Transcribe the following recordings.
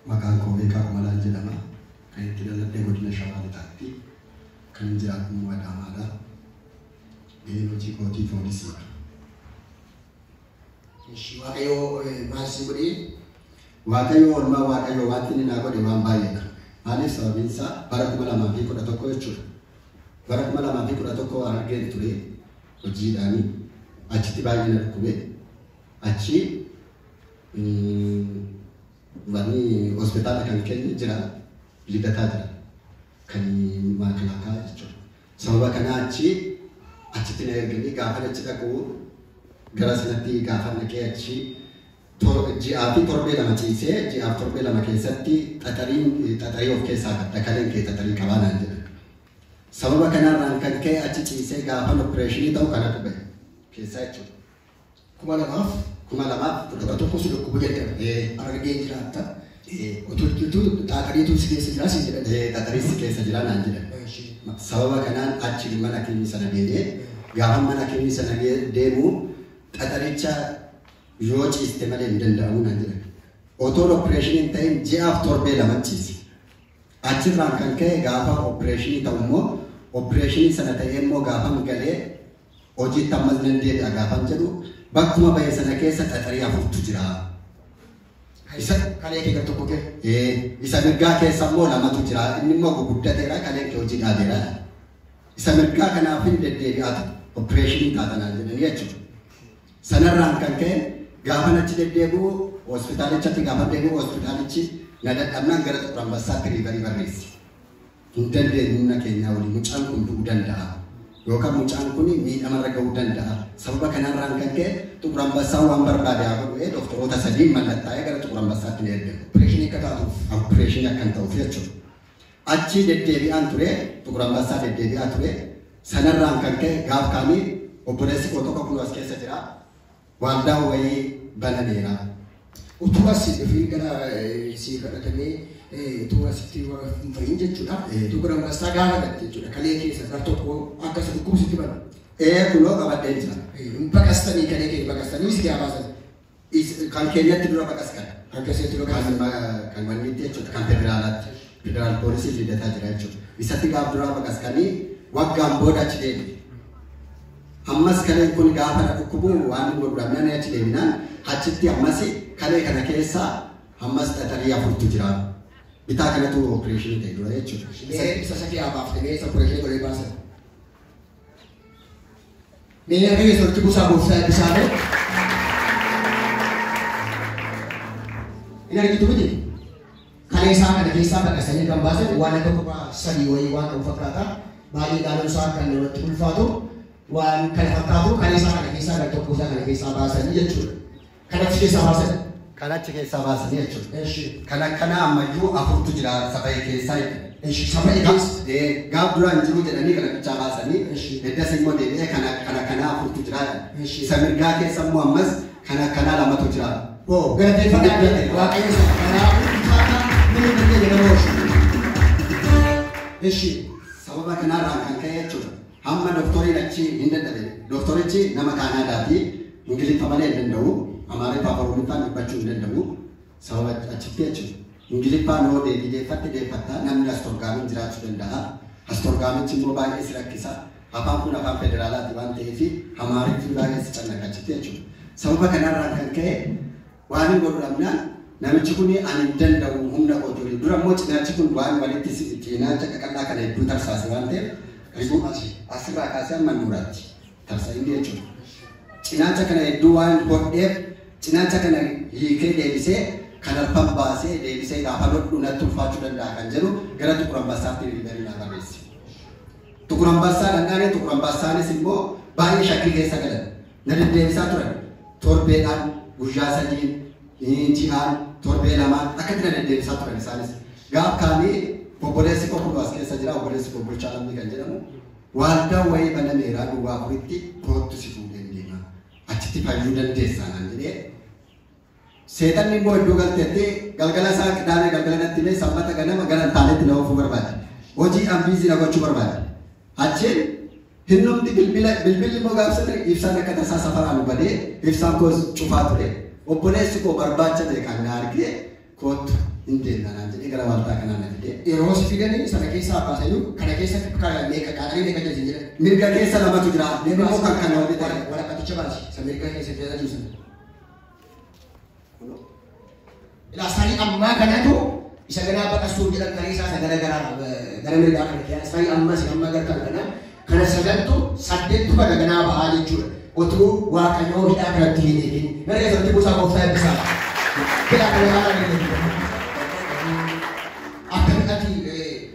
Maqaan koo Beekaa Kumalaan jedhama. Kan itti dhaladhe godina Shawaa Lixaatti. Kan jiraatu immoo Adaamaadha. Gaheen hojii kootii poolisiidha. Waaqayyoo maal si godhee? Waaqayyo oolmaa Waaqayyoo wanti inni naa godhe waan baay'eedha. Maaliif sababiin isaa bara 2011 jechuudha. Bara 2011 Harargeen ture hojiidhaani achitti baay'ee na dhukkube. Achi wanni hospitaala kan keenya jira Lidataa jira kan maakalaakaa jechuudha. Sababa kanaa achitti na erganii gaafa achi dhaqu gara sanatti gaafa naqee achi ji'aa fi torbee lama ciisee ji'aaf torbee lama keessatti xaxarii of keessaa qabda kaleen kee xaxarii qabaa naan jedhan. Sababa kanarraan kan ka'e achi ciisee gaafa opereeshinii ta'u kanatu bahe keessaa jechuudha. 2011 si dhukkubu jalqabe. Harargee jiraatta. Utuu xaxariitu si keessa jira si jedhan. Xaxarii si keessa jira naan jedhan. Sababa kanaan achi mana keenya sana deemee gaafa mana keenya sana deemu xaxaricha yoo ciiste malee hin danda'amu naan jedhan. Otoo opereeshinii hin ta'in ji'aaf torbee lama ciise. Achirraan kan ka'e gaafa opereeshinii ta'u immoo opereeshinii sana ta'ee immoo gaafa galee hojiitti ammas nan deebi'a gaafan jedhu bakkuma bahe sana keessa xaxarii afurtu jira. Isa kalee kee gar tokko kee? Isa mirgaa keessa immoo lamatu jira. Inni immoo guguddateera kaleen kee hojii dhaabeera. Isa mirgaa kanaaf hin deddeebi'aatu opereeshinii taatanaan jedhanii jechuudha. Sanarraan kan ka'e gaafa achi deddeebi'u hospitaalichatti gaafa deebi'u hospitaalichi na dadhabnaan gara Xuqur Ambassaatti riivarii barreesse. Hin dandeenyu humna keenyaa waliin mucaan kun du'uu danda'a. Yookaan mucaan kun miidhamarra ga'uu danda'a. Sababa kanarraan kan ka'e Xuqur Ambassaan waan barbaade haa godhu doktoroota sadiin mallattaa'ee gara Xuqur Ambassaatti na ergan. Opereeshinii akka taatuuf. Opereeshinii akka hin ta'uuf jechuudha. Achi deddeebi'aan ture Xuqur Ambassaa deddeebi'aa ture. Sanarraan kan ka'e gaaf kaanii obboleessi koo tokko kun as keessa jira. Waaldaa wayii banameera. Utuu asii dhufee gara sii kadhatamee utuu asitti hin fayin jechuudha. Utuu gara Ambassaa gaafa gatte jechuudha. Kalee keessa gar tokko akkas dhukkubsitti bana. Kunoo qabadhee jira. Hin baqastanii kalee keessa baqastanii si gaafasan. Kan keenyatti dura baqaskan. Kan keessatti dura baqaskan. Kan wanniitti jechuudha. Kan federaalaatti. Federaal poolisii Lidataa jira jechuudha. Isatti gaaf duraa baqaskanii waggaan booda achi deebi'e. Ammas kaleen kun gaafa na dhukkubu waan hin godhu achi deeminaan achitti ammas kalee kana keessa ammas xaxarii afurtu jira. Bitaa kanatu opereeshinii ta'e dura jechuudha. Mee isa sakee hafaaf ta'e isa opereeshinii godhee baasan. Mee harka keessa walitti buusaa gooftaa eebbisaa. Hin argitu miti? Kalee isaa kana keessaa baqasanii kan baasan waan akka kophaa sadii wayii waan qabu fakkaata. Baay'ee ilaaluun isaa kan namatti ulfaatu. Waan kana fakkaatu kalee isaa kana keessaa gar tokko isaa kana keessaa baasanii jechuudha. Kan achi keessaa baasan. Kan achi keessaa baasanii jechuudha. Kan akkanaa ammayyuu afurtu jira safa'ee keessaa jechuudha. Safa'ee keessa. Gaaf duraan jiru jedhanii kana bichaa baasanii. Eddas immoo deebi'ee kan akkanaa afurtu jira. Isa mirgaa keessa immoo ammas kan akkanaa lamatu jira. Galateeffadhaa Waaqayyo isa kanaa ulfaataa nama dandeenye nama oolchu. Sababa kanarraan kan ka'e jechuudha. Hamma doktoriin achi hin dadhabe. Doktorichi nama Kaanaadaati. Ingiliffa malee hin danda'u. Amaariffaa fi Oromiffaan dubbachuu hin danda'u. Sababa achitti jechuudha. Ingiliffaan yoo deeffatte deeffatta namni astorgaamiin jiraachuu danda'a. Astorgaamichi immoo baay'ee si rakkisa. Afaan kun afaan federaalaati waan ta'eef Amaariffi baay'ee si cannaqa achitti jechuudha. Sababa kanarraan kan ka'e waan hin godhu dhabnaan namichi kun ani hin danda'u humna koo jiru. Dura immoo cinaachi kun waan walitti cinaacha qaqal'aa kana hedduu tarsaase waan ta'eef asirraa kaasee amma nuuraatti tarsa'inni jechuudha. Cinaacha kana hedduu waan hodheef cinaacha kana hiikee deebisee kan arfan baasee deebisee gaafa lodhu natti ulfaachuu danda'a kan jedhu gara Xuqur Ambassaatti riivarii naa barreesse. Xuqur Ambassaa danda'anii Xuqur Ambassaanis immoo baay'ee shakkii keessa galan. Na deddeebisaa turan. Torbeedhaan guyyaa sadiin ji'aan torbee lamaan akkatti na deddeebisaa turan isaanis. Gaaf kaanii obboleessi koo kun as keessa jira obboleessi koo Bulchaa Lammii kan jedhamu waaldaa wayii banameeraa duwwaa afuritti koottu si fuudheen deema. Achitti fayyuu dandeessaa naan jedhee seexanni immoo iddoo galteetti galgala isaa qidaamee galgala natti himee sanbata ganama gara taanetti na oofuu barbaade. Hojii ambiizii na gochuu barbaade. Achiin hinnumti bilbilli immoo gaafsanii ibsaan akka tasaa safaraan badee ibsaan koos cufaa ture. Obboleessi koo barbaacha ta'e kan na argee kootu Hin deemna naan jedhee gara waaltaa kanaa na fidee. Yeroo si fidanii sana keessaa baasanii kana keessa meeqa qaxarii meeqa jira jedhan. Mirga keessa lamatu jira. Inni immoo kan kana walitti ta'e. Waraqaticha baasi. Isa mirga keessa keessa jiru sana. Ilaa sarii ammaa kanatu isa ganaa baqasuuf jedhan karii isaa isa gara garaa gara mirgaa kana keessa sarii ammas amma gartan kana kana sagaltu saddeettu kana ganaa bahaa jechuudha. Otuu Waaqayyoo hidhaa kanatti hin eegin. Gara keessatti buusaa gooftaa eebbisaa. Hidhaa kana irraa kan eegin. Akkamitti ati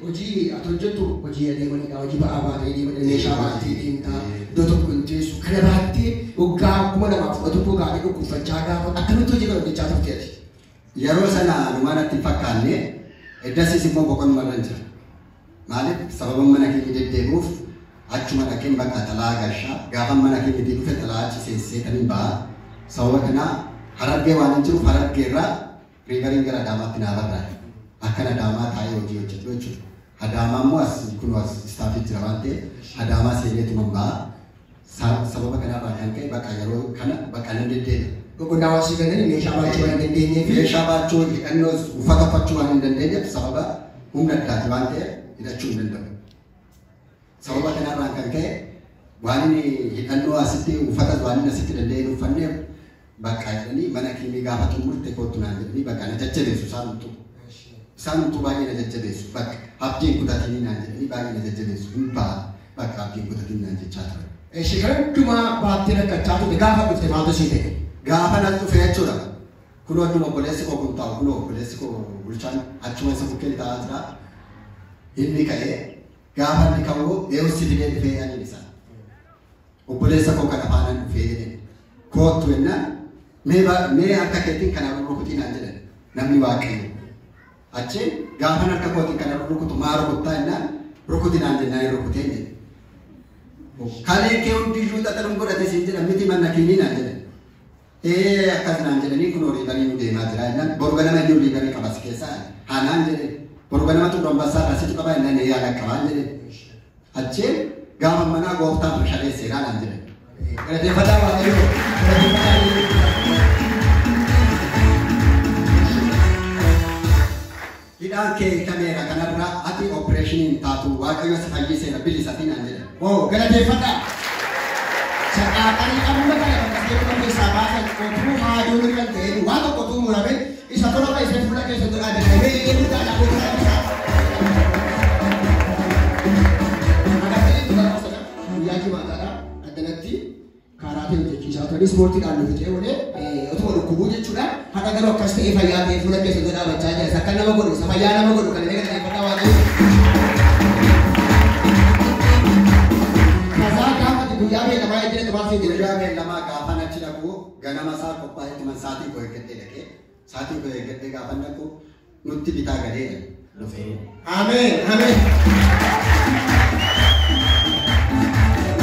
hojii ati hojjettu hojii adeemanidha. Hojii ba'aa baatee deemanidha. Meeshaa baattee deemta. Iddoo tokko hin teessu. Kana baattee waggaa 2011 kaatee dhukkubfachaa gaafa akkamitti hojii kana hojjechaa turte ati? Yeroo sana anumaan natti hin fakkaanne eddasis immoo boqonnuma irra hin jira. Maaliif sababa mana keenya deddeebi'uuf achuma dhaqeen bakka xalaa gashaa gaafa mana keenya dhufe xalaa achi seensisee kan hin ba'a. Sababa kanaa Harargee waan hin jiruuf Harargee irraa riivariin gara Adaamaatti naa barraa'e. Akkan Adaamaa taa'ee hojii hojjedhu jechuudha. Adaamaa immoo as kun as istaafii jira waan ta'eef Adaamaa seeneetuma ba'a. Sababa kanarraa kan ka'e bakka yeroo kana bakka nan deddeebi'a. Boqonnaa waan si kennanii meeshaa baachuu waan hin dandeenyeef. Meeshaa baachuu hidhannoo uffata uffachuu waan hin dandeenyeef sababa humna addaati waan ta'eef hidhachuu hin danda'u. Sababa kanarraan kan ka'e waan inni hidhannoo asitti uffata waan inni asitti danda'ee hin uffanneef bakka jedhanii mana kiimii gaafa xumurte kootu naan jedhanii bakka na jajjabeessu isaan hunduu. Isaan hunduu baay'ee na jajjabeessu bakka abdiin kutatinii naan jedhanii baay'ee na jajjabeessu hin ba'a bakka abdiin kutatinii naan jechaa turan. Ishee kana hundumaa baattee rakkachaa turte gaafa dhufte maaltu sii ta'e? Gaafa nan dhufe jechuudha. Kunoo akkuma obboleessi koo kun taa'u kunoo obboleessi koo bulchaan achuma isa bukkeen taa'aa jira. Inni ka'ee gaafa inni ka'u eewsi fidee dhufee ani isa. Obboleessa koo kana faanaan dhufee jedheen. Koottu jennaan mee harka keetiin kana rukutii naan jedhan namni Waaqayyo. Achiin gaafa harka kootiin kana rukutu maa rukuttaa jennaan rukuti naan jennaan hin rukutee jedhe. Kaleen kee hundiyyuu xaxaluun godhate siin jedhan miti manna kiinii naan jedhan. Akkas naan jedhanii kun horii banii nu deemaa jira jennaan boru ganama inni horii banii qabas keessaa haa naan jedhe. Boru ganama xurru ambassaa irraa situ qaba jennaan ee haala qabaan jedhe. Achiin gaafa manaa gooftaan fashalee seeraa naan jedhan. Galateeffataa Waaqayyoo. Galateeffataa Hidhaan kee kameera kanarraa ati opereeshiniin taatu Waaqayyo si fayyiseera bilisatii naan jedhan. Oo galateeffadhaa. Saqaaxanii amma kana bakka seera keessaa baasan otuu haaduu kan ta'een waan tokko otuu murame isa tola ishee fuula keessa godhaa danda'ee illee guddaadha gooftaa isaa. Agartanii dhugaa sana guyyaa jimaataadha addanatti karaa ta'e hojjechiisaa turan ispoortiidhaan nu fixee oolee otuma dhukkubuu jechuudha. Haqa garuu akkas ta'ee fayyaa ta'ee fuula keessa godhaa bachaa jira. Isa akka nama godhu isa fayyaa nama godhu kan inni galateeffadhaa Waaqayyo. Kasaa gaafa guyyaa beekamaa jedhee maal siin jedhe? Guyyaa beellamaa gaafa achi dhaqu ganama isaa qophaa'etti man sa'aatii koo eeggadhee dhaqee sa'aatii koo eeggadhee gaafa dhaqu nutti bitaa galee dhufee. Ameen ameen.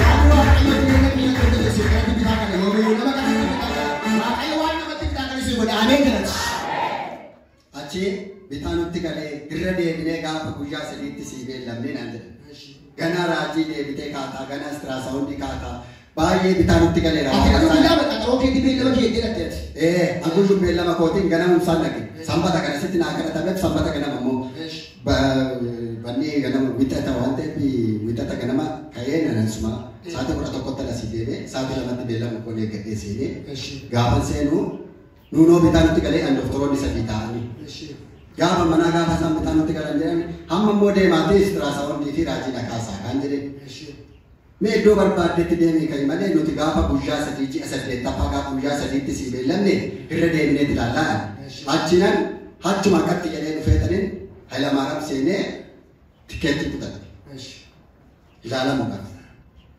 Yaadni Waaqayyo jireenya keenya keessatti si kanatti bitaa kana yoomiyyuu nama kanatti bitaa kana Waaqayyo waan namatti bitaa kana si godhe ameen jedhati. Achi bitaa nutti galee irra deebinee gaafa guyyaa sadiitti sii beellamnee naan jedhe. Ganaa raajii deebitee kaataa ganaa istiraasawundi kaataa baay'ee bitaa nutti galeera. Ati garuu guyyaa qaxaroo keetti beellama kee jedhatte ati. Anguyyuu beellama kootiin ganamumsaan dhaqe. Sanbata kana sitti naa kadhatameef sanbata ganama immoo banni ganama wixata waan ta'eef wixata ganama ka'ee nansuma sa'aatii 11tti asii deemee sa'aatii 2tti beellama koon eeggadhee seenee gaafa seenu nuunoo bitaa nutti galee an doktoroonni sadii ta'anii. Gaafa manaa gaafa isaan bitaa nutti galan jedhani hamma immoo deemaatee istiraasawundii fi raajii dhakaasaa kan jedhe. Mee iddoo barbaaddetti deemee ka'i malee nuti gaafa guyyaa sadii ji'a saddeettaffaa gaafa guyyaa sadiitti sii beellamne irra deebineetti ilaallaa. Achinan achuma akkatti jedhee dhufeetaniin Hayilamaariyaam seenee tikeettii kutatte. Ilaalamu qaba.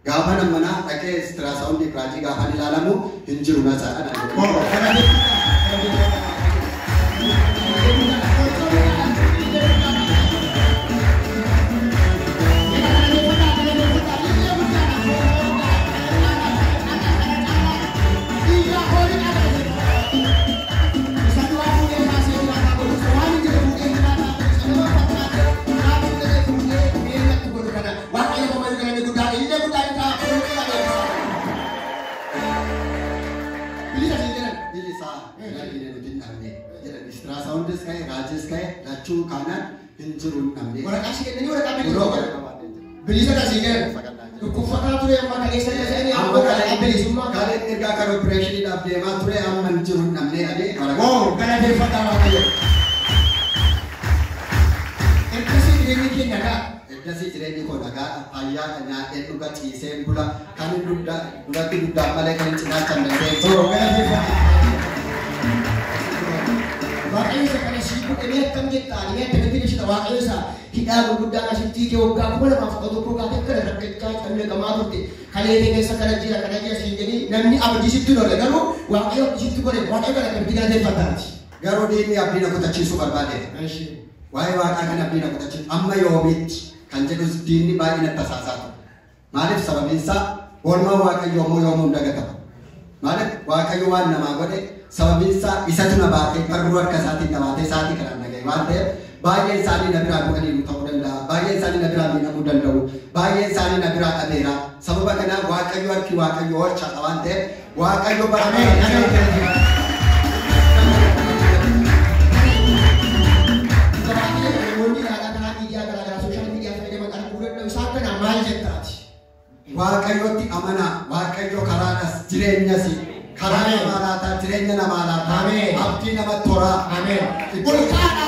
Gaafa manaa dhaqee istiraasawundii fi raajii gaafan ilaalamu hin jiru na sa'a. Bilisaa Ultrasoundis ka'e, raajis ka'e, lachuu kaanaan hin jiru hin dhabne. Waraqaa si kennanii waraqaa Yeroo bilisa kana qabaadhee jira. Bilisa kan sii kennan. Dhukkubfataa ture amma kaleessa jedhanii amma waraqaa bilisummaa. Kaleen ergaa kan opereeshiniidhaaf deemaa ture amma hin jiru hin dhabne jedhee waraqaa. Wow, galateeffataa Waaqayyo. Ergasii jireenyi keenya nagaa. Ergasii jireenyi koo nagaa, fayyaa, nyaadhee dhuga, ciiseen bula, kan hin dugda duratti dugdaan malee kan hin cinaacha hin dandeenye. Oh, galateeffataa. Waaqayyo isa kana sii godhe mee akkam jettaa, mee akkamitti ibsita? Waaqayyo isa hidhaa gurguddaa asitti kee waggaa 2011 gaafii akkana rakkachaa callaqamaa turte, kalee keessa kana jira kana jira siin jedhii namni abdii sitti lole, garuu Waaqayyo abdii sitti godhe. Waaqayyo kana akkamitti galateeffataati? Garuu diinni abdii na kutachiisuu barbaadeera. Waa'ee waaqaa kan abdii na kutachiisu amma yoomitti kan jedhus diinni baay'ee natti tasaasaa ture. Maaliif? Sababiin isaa oolmaan Waaqayyoo immoo yoomuu hin dagatama. Maaliif? Waaqayyo waan namaa godhe, sababiin isaa isatu na baatee, barruu harka isaatiin na baatee isaatii kanaan na ga'e waan ta'eef, baay'een isaanii na biraa du'aniiru ta'uu danda'a. Baay'een isaanii na biraa miidhamuu danda'u. Baay'een isaanii na biraa dhabeera. Sababa kanaaf Waaqayyo, harki Waaqayyo oolchaadha waan ta'eef, Waaqayyo bara Ameen. Namoonni ilaalaa karaa miidiyaa garaa garaa, social media fayyadaman arguu danda'u, isaan kana maal jettaati? Waaqayyotti amanaa. Waaqayyo karaadhas jireenyas. Karaa Ameen. namaa laataa, jireenya namaa laataa. Ameen. Abdii namatti horaa. Ameen. Ol kaadhaa.